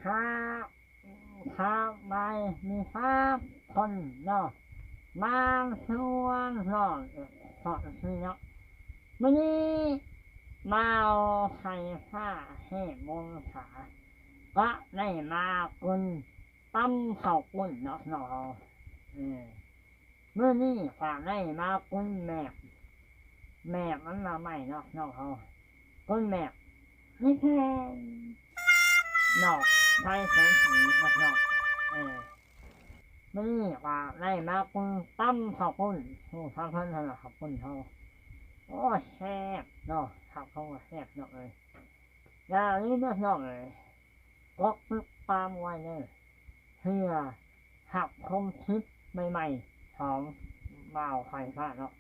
ຄັບ ສະບາຍດີຄັບຄົນເນາະ ມາຊວນເນາະ ເພາະຊື່ເນາະ ມື້ນີ້ບ່າວໄຟຟ້າເທບວົງສາ ກະໄດ້ມາກິນຕຳເຂົ້າປຸ້ນເນາະ ເນາະ ເອີ ມື້ນີ້ກະໄດ້ມາກິນແໝບ ແໝບອັນນາໄມ້ເນາະ ເນາະ ເຮົາ ກິນແໝບ ນີ້ແມ່ນ ເນາະ ໄຟແສງສີເນາະ ເນາະ ເອີ ມື້ນີ້ກະໄດ້ມາກິນຕຳເຂົ້າປຸ້ນ ໂອ້ ຕຳເຂົ້າປຸ້ນເຮົາ ໂອ້ ແຊບເນາະ ຄັບ ເຮົາວ່າແຊບເນາະເອີຍ ຢ່າລືມເດີເນາະເອີຍ ກົດຕິດຕາມໄວ້ເດີ ເພື່ອຮັບຊົມຄລິບໃໝ່ໆຂອງບ່າວໄຟຟ້າເນາະ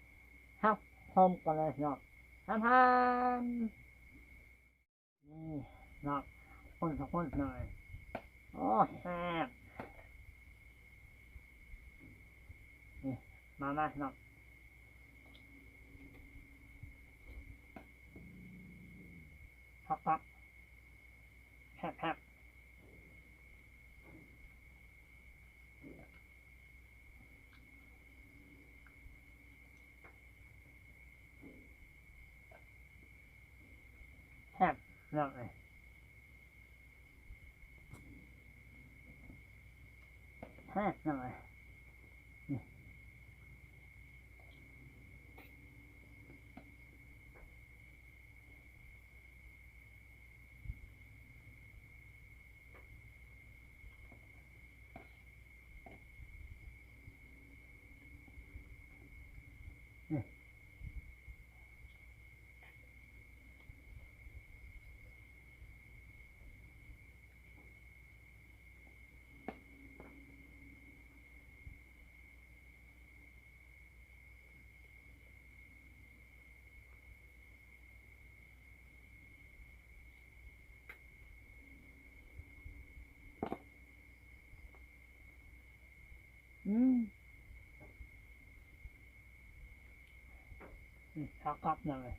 ຮັບຊົມກັນເລີຍເນາະ ທ່ານໆ ນີ້ເນາະ ຄົນສອງຄົນເນາະ ໂອ້ ແຊບ ນີ້ ມາ ມາເນາະ ຄັບ ຄັບ ແຊບ ແຊບ ແຊບເນາະເອີຍ ແຊບເນາະເອີຍ ນີ້ ອືມ ອືມ ຄັກໆ ເລີຍ.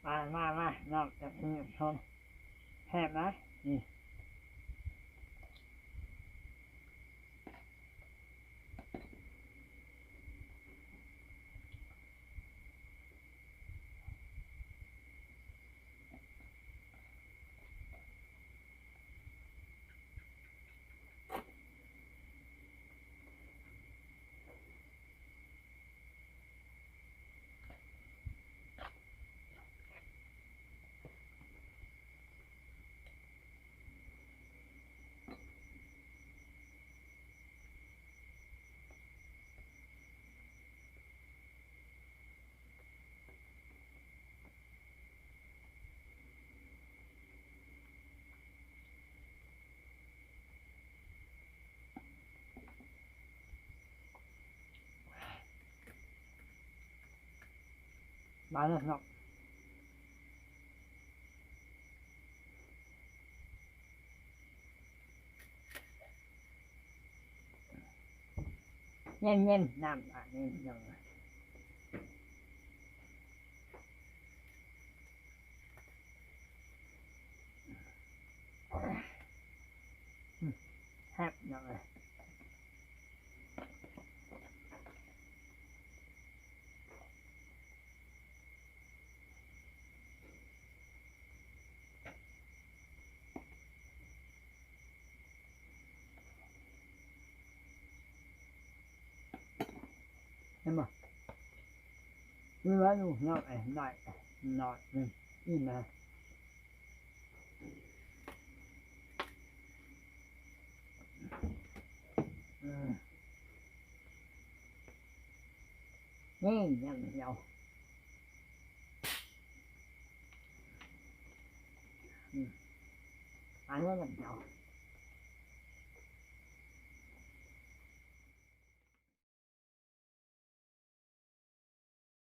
ມາ ມາ ມາ ນ້ອງຈະຊິຊົມ ແຊບນະ ນີ້. ມາເລີຍເນາະ ເຢັນໆ ນ້ຳອາບເຢັນໆ. ແຊບເນາະ ເຫັນບໍ່? ເຫຼືອລູກນ້ອຍໜ້ອຍໜຶ່ງອີ່ມາ. ອືມ ນີ້ຢ່າງດຽວ ອືມ ອັນນີ້ຢ່າງດຽວ.